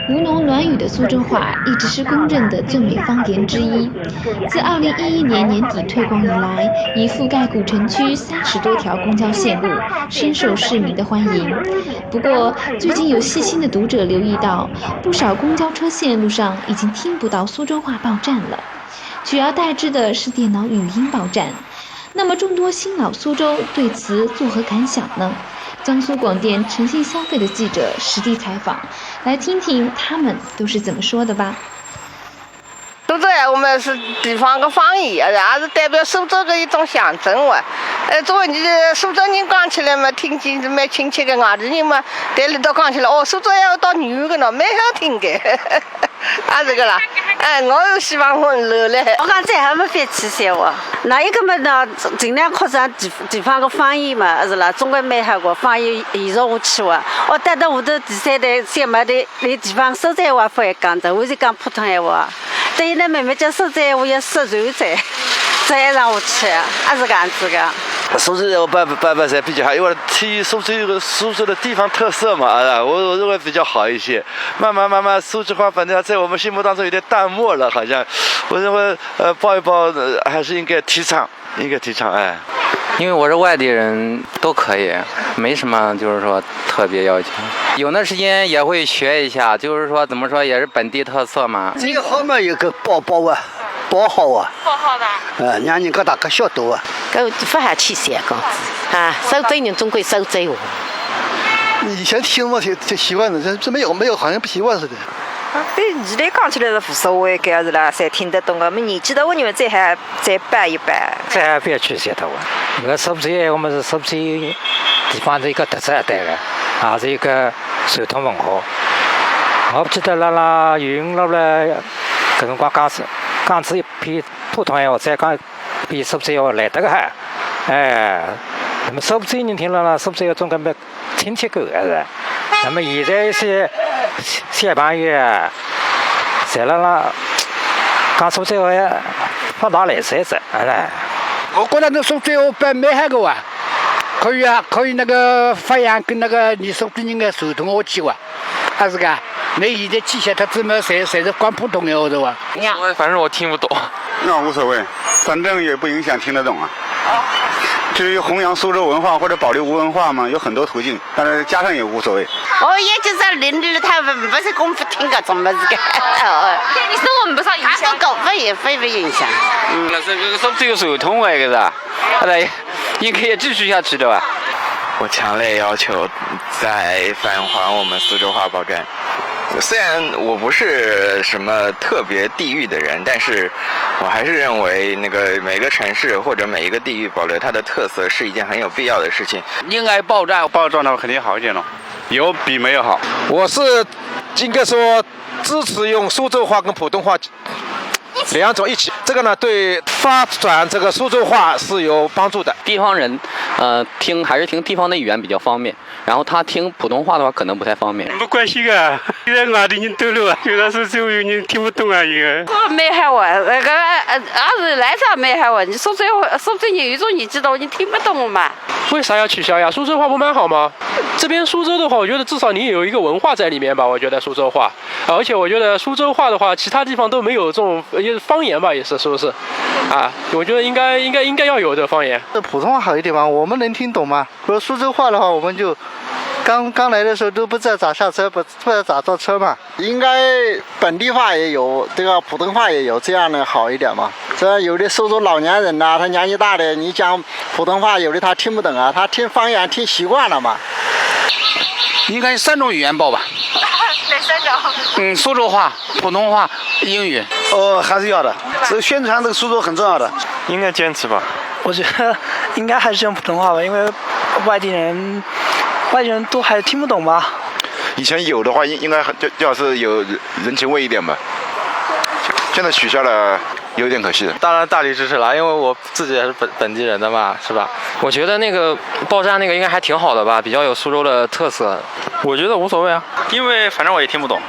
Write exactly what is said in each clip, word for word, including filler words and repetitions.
吴侬软语的苏州话一直是公认的最美方言之一。自二零一一年年底推广以来，已覆盖古城区三十多条公交线路，深受市民的欢迎。不过，最近有细心的读者留意到，不少公交车线路上已经听不到苏州话报站了，取而代之的是电脑语音报站。那么，众多新老苏州对此作何感想呢？江苏广电诚信消费的记者实地采访，来听听他们都是怎么说的吧。苏州闲话嘛是地方个方言，也是代表苏州个一种象征哇。呃，作为你苏州人讲起来嘛，听起是蛮亲切个，外地人嘛，对里头讲起来，哦，苏州闲话倒软个喏，蛮好听个。啊，是个啦，哎，我是希望我留嘞。我讲这还没翻起来哇，那一个嘛呢，尽量扩展地地方个方言嘛，是啦，总归蛮好个，方言延续下去哇。我带到下头第三代、小妹的，连地方苏州话勿会讲的，我就讲普通闲话。等于呢，慢慢叫苏州闲话要失传噻，再让下去，还是搿样子个。苏州闲话报报报侪比较好，因为体现苏州个苏州的地方特色嘛，啊，我我认为比较好一些。慢慢慢慢，苏州话反正在我们心目当中有点淡漠了，好像。我认为，呃，报一报，呃，还是应该提倡，应该提倡，哎。因为我是外地人，都可以，没什么就是说特别要求。有那时间也会学一下，就是说怎么说也是本地特色嘛。最好嘛有个报报啊，报好啊，报好的。呃，让人家大家晓得啊。搿勿好去想讲子啊，苏州人总归苏州话。以前听嘛，挺挺习惯的，这这没有没有，好像不习惯似的。对现在讲起来是无所谓，搿样子啦，侪听得懂个。么年纪大个人再还再摆一摆。再还覅去学它哇。搿苏州闲话嘛是苏州地方的一个特色，对个，也是一个传统文化。我记得辣辣云南了，搿辰光讲是讲仔一篇普通闲话，再讲一篇苏州闲话来得个嗨。哎，那么苏州人听了啦，苏州闲话总归蛮 亲切感，是吧？那么现在一些小朋友啊，侪辣辣讲苏州话呀，勿大来三哉，哎。我觉得侬苏州话蛮蛮好个哇，可以啊，可以那个发扬跟那个你苏州人的传统下去哇，还是个？侬现在去些，他怎么侪侪是讲普通闲话的哇？反正我听不懂。那无所谓，反正也不影响听得懂啊。至于弘扬苏州文化或者保留吴文化嘛，有很多途径，但是加上也无所谓。哦，也就是邻里他们不是公不听搿种物事个。你说我们不受影响？他说搞不也非不影响。嗯。那这个说这个是有通外个是吧？哎，应该也继续下去的吧？我强烈要求再返还我们苏州话报站。虽然我不是什么特别地域的人，但是我还是认为那个每个城市或者每一个地域保留它的特色是一件很有必要的事情。应该报站，报站的话肯定好一点了，有比没有好。我是应该说支持用苏州话跟普通话两种一起，这个呢对发展这个苏州话是有帮助的。地方人，呃，听还是听地方的语言比较方便。 然后他听普通话的话，可能不太方便。没关系个，现在外地人多了啊，有的时候有人听不懂啊，有个。蛮好玩，那个呃，还是来啥蛮好玩。你说这话，说这有一种年纪到，你听不懂嘛。为啥要取消呀？苏州话不蛮好吗？这边苏州的话，我觉得至少你有一个文化在里面吧。我觉得苏州话，而且我觉得苏州话的话，其他地方都没有这种，也是方言吧，也是，是不是？啊，我觉得应该应该应该要有这个方言。普通话好一点嘛，我们能听懂吗？ 说苏州话的话，我们就刚刚来的时候都不知道咋下车，不不知道咋坐车嘛。应该本地话也有，这个普通话也有，这样呢好一点嘛。这样有的苏州老年人呐，他年纪大的，你讲普通话，有的他听不懂啊，他听方言听习惯了嘛。应该三种语言报吧。哪三种？嗯，苏州话、普通话、英语。哦，还是要的，这宣传这个苏州很重要的。应该坚持吧。我觉得应该还是用普通话吧，因为外地人，外地人都还听不懂吧。以前有的话，应应该就就要是有人情味一点吧。现在取消了，有点可惜的。当然大力支持了，因为我自己也是本本地人的嘛，是吧？我觉得那个报站那个应该还挺好的吧，比较有苏州的特色。我觉得无所谓啊，因为反正我也听不懂。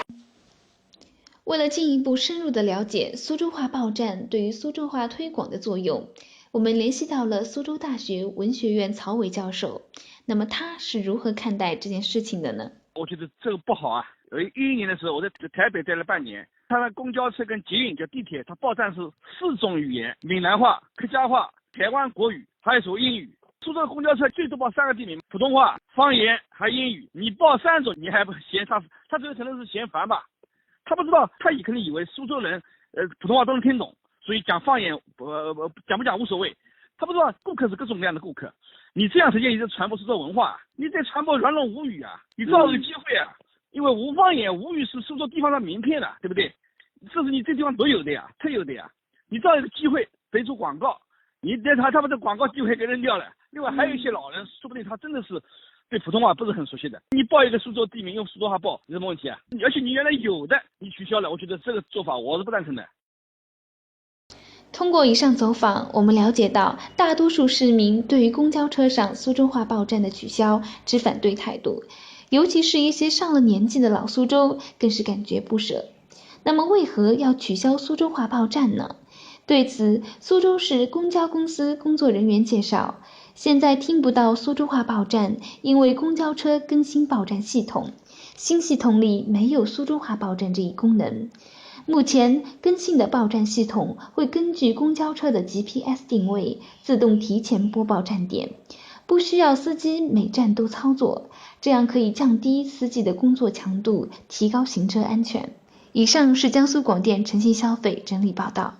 为了进一步深入的了解苏州话报站对于苏州话推广的作用，我们联系到了苏州大学文学院曹伟教授。那么他是如何看待这件事情的呢？我觉得这个不好啊。有一一年的时候，我在台北待了半年，他的公交车跟捷运，就地铁，它报站是四种语言：闽南话、客家话、台湾国语，还有说英语。苏州公交车最多报三个地名：普通话、方言还英语。你报三种，你还不嫌他？他这个可能是嫌烦吧？他不知道，他也可能以为苏州人呃普通话都能听懂，所以讲方言呃讲不讲无所谓。他不知道顾客是各种各样的顾客，你这样直接一直传播苏州文化，你在传播软语无语啊！你造一个机会啊，因为无方言无语是苏州地方的名片了，对不对？这是你这地方独有的呀，特有的呀。你造一个机会，推出广告，你连他他们的广告机会给扔掉了。另外还有一些老人，说不定他真的是对普通话不是很熟悉的。你报一个苏州地名用苏州话报，有什么问题啊？而且你原来有的你取消了，我觉得这个做法我是不赞成的。通过以上走访，我们了解到大多数市民对于公交车上苏州话报站的取消持反对态度，尤其是一些上了年纪的老苏州更是感觉不舍。那么为何要取消苏州话报站呢？对此，苏州市公交公司工作人员介绍，现在听不到苏州话报站，因为公交车更新报站系统，新系统里没有苏州话报站这一功能。目前更新的报站系统会根据公交车的G P S定位，自动提前播报站点，不需要司机每站都操作，这样可以降低司机的工作强度，提高行车安全。以上是江苏广电诚信消费整理报道。